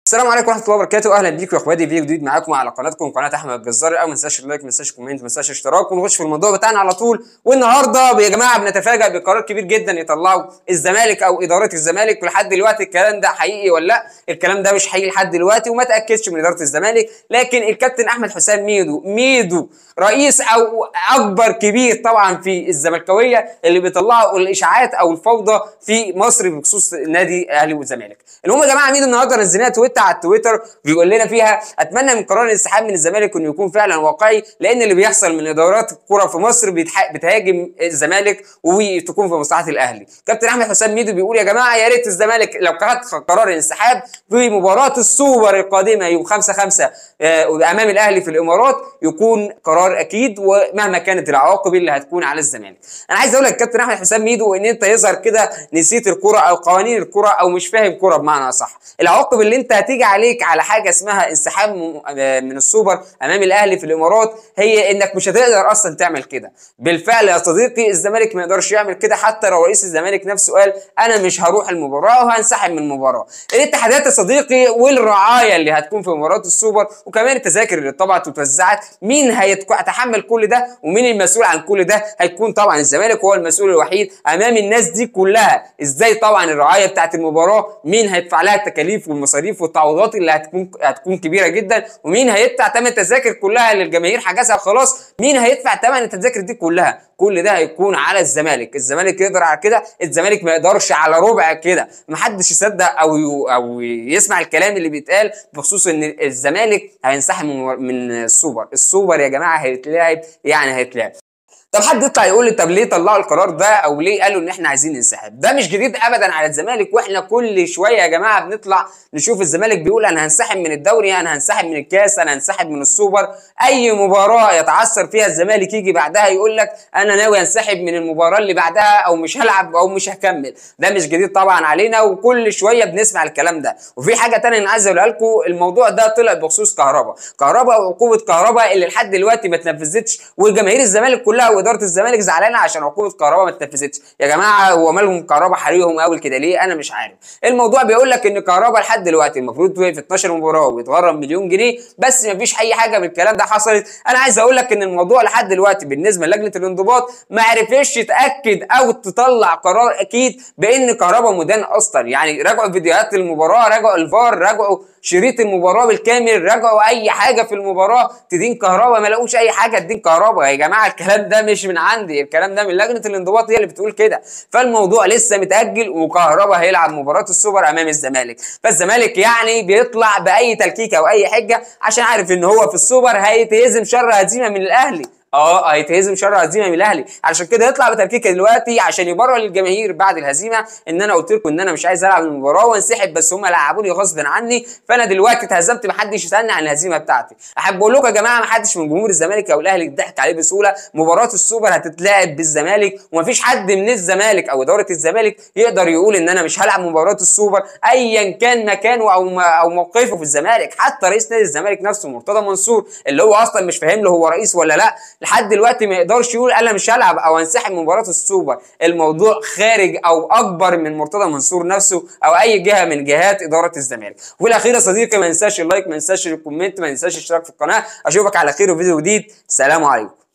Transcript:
السلام عليكم ورحمة الله وبركاته. اهلا بيكم يا اخواتي، فيديو جديد معاكم على قناتكم قناة احمد الجزار. او ما تنساش ال like، ما تنساش ال comment، ما تنساش الاشتراك، ونخش في الموضوع بتاعنا على طول. والنهارده يا جماعة بنتفاجئ بقرار كبير جدا يطلعه الزمالك او ادارة الزمالك، ولحد دلوقتي الكلام ده حقيقي ولا لا؟ الكلام ده مش حقيقي لحد دلوقتي وما تاكدش من ادارة الزمالك، لكن الكابتن احمد حسام ميدو رئيس او اكبر كبير طبعا في الزملكاويه اللي بيطلعوا الاشاعات او الفوضى في مصر بخصوص نادي الاهلي والزمالك. المهم يا جماعة ميدو النهارده نزلنا تويتر على التويتر بيقول لنا فيها: اتمنى من قرار الانسحاب من الزمالك انه يكون فعلا واقعي، لان اللي بيحصل من ادارات الكره في مصر بتهاجم الزمالك وتكون في مصلحة الاهلي. كابتن احمد حسام ميدو بيقول يا جماعة يا ريت الزمالك لو خد قرار الانسحاب في مباراة السوبر القادمة يوم 5/5 امام الاهلي في الامارات يكون قرار اكيد، ومهما كانت العواقب اللي هتكون على الزمالك. انا عايز اقول لك كابتن احمد حسام ميدو ان انت يظهر كده نسيت الكره او قوانين الكره او مش فاهم كره بمعنى اصح. العواقب اللي انت هتيجي عليك على حاجة اسمها انسحاب من السوبر امام الاهلي في الامارات هي انك مش هتقدر اصلا تعمل كده. بالفعل يا صديقي الزمالك ما يقدرش يعمل كده، حتى لو رئيس الزمالك نفسه قال انا مش هروح المباراة وهنسحب من المباراة. الاتحادات يا صديقي والرعاية اللي هتكون في مباراة السوبر وكمان التذاكر اللي اتطبعت وتوزعت، مين هيتحمل كل ده ومين المسؤول عن كل ده؟ هيكون طبعا الزمالك هو المسؤول الوحيد امام الناس دي كلها. ازاي طبعا الرعاية بتاعت المباراة مين هيدفع لها التكاليف والمصاريف والتعويضات اللي هتكون كبيرة جدا، ومين هيدفع ثمن التذاكر كلها اللي الجماهير حجزها خلاص، مين هيدفع ثمن التذاكر دي كلها؟ كل ده هيكون على الزمالك. الزمالك يقدر على كده؟ الزمالك ما يقدرش على ربع كده. محدش يصدق او يسمع الكلام اللي بيتقال بخصوص ان الزمالك هينسحب من السوبر. السوبر يا جماعة هيتلعب، يعني هيتلعب. طب حد يطلع يقول لي طب ليه طلعوا القرار ده او ليه قالوا ان احنا عايزين ننسحب؟ ده مش جديد ابدا على الزمالك، واحنا كل شوية يا جماعة بنطلع نشوف الزمالك بيقول انا هنسحب من الدوري، انا هنسحب من الكاس، انا هنسحب من السوبر. اي مباراة يتعثر فيها الزمالك يجي بعدها يقول لك انا ناوي انسحب من المباراة اللي بعدها او مش هلعب او مش هكمل. ده مش جديد طبعا علينا وكل شوية بنسمع الكلام ده. وفي حاجة ثانية انا عايز اقولها لكم، الموضوع ده طلع بخصوص كهربا وعقوبه كهربا اللي لحد دلوقتي ما اتنفذتش، وجماهير الزمالك كلها واداره الزمالك زعلانة عشان عقوبه كهربا ما اتنفذتش. يا جماعة هو مالهم كهربا حريهم قوي كده ليه؟ انا مش عارف. الموضوع بيقول لك ان كهربا لحد دلوقتي المفروض في 12 مباراة ويتغرم مليون جنيه، بس ما فيش اي حاجة من الكلام ده حصلت. انا عايز اقول لك ان الموضوع لحد دلوقتي بالنسبة للجنة الانضباط ما عرفتش تتاكد او تطلع قرار اكيد بان كهربا مدان اصلا. يعني راجعوا فيديوهات المباراة، راجعوا الفار، راجعوا شريط المباراة بالكامل، راجعوا اي حاجة في المباراة تدين كهربا، ما لقوش اي حاجة تدين كهربا. يا جماعة الكلام ده مش من عندي، الكلام ده من لجنة الانضباط هي اللي بتقول كده. فالموضوع لسه متاجل وكهربا هيلعب مباراة السوبر امام الزمالك. فالزمالك يعني بيطلع باي تلكيكه او اي حجه عشان عارف ان هو في السوبر هيتهزم شر هزيمة من الاهلي. هيتهزم شر هزيمة من الاهلي، علشان كده يطلع بتلكيكه دلوقتي عشان يبرر للجماهير بعد الهزيمة ان انا قلت لكم ان انا مش عايز العب المباراة وانسحب، بس هم لعبوني غصب عني، فانا دلوقتي اتهزمت محدش يسالني عن الهزيمة بتاعتي. احب اقول لكم يا جماعة محدش من جمهور الزمالك او الاهلي يضحك عليه بسهولة. مباراة السوبر هتتلعب بالزمالك ومفيش حد من الزمالك او ادارة الزمالك يقدر يقول ان انا مش هلعب مباراة السوبر ايا كان مكانه او موقفه في الزمالك. حتى رئيس نادي الزمالك نفسه مرتضى منصور اللي هو اصلا مش فاهم له هو رئيس ولا لا لحد دلوقتي ما يقدرش يقول انا مش هلعب او انسحب من مباراة السوبر. الموضوع خارج او اكبر من مرتضى منصور نفسه او اي جهة من جهات ادارة الزمالك. وفي الاخير يا صديقي ما ننساش ال like، ما ننساش ال comment، ما ننساش الاشتراك في القناة. اشوفك على خير وفيديو جديد. سلام عليكم.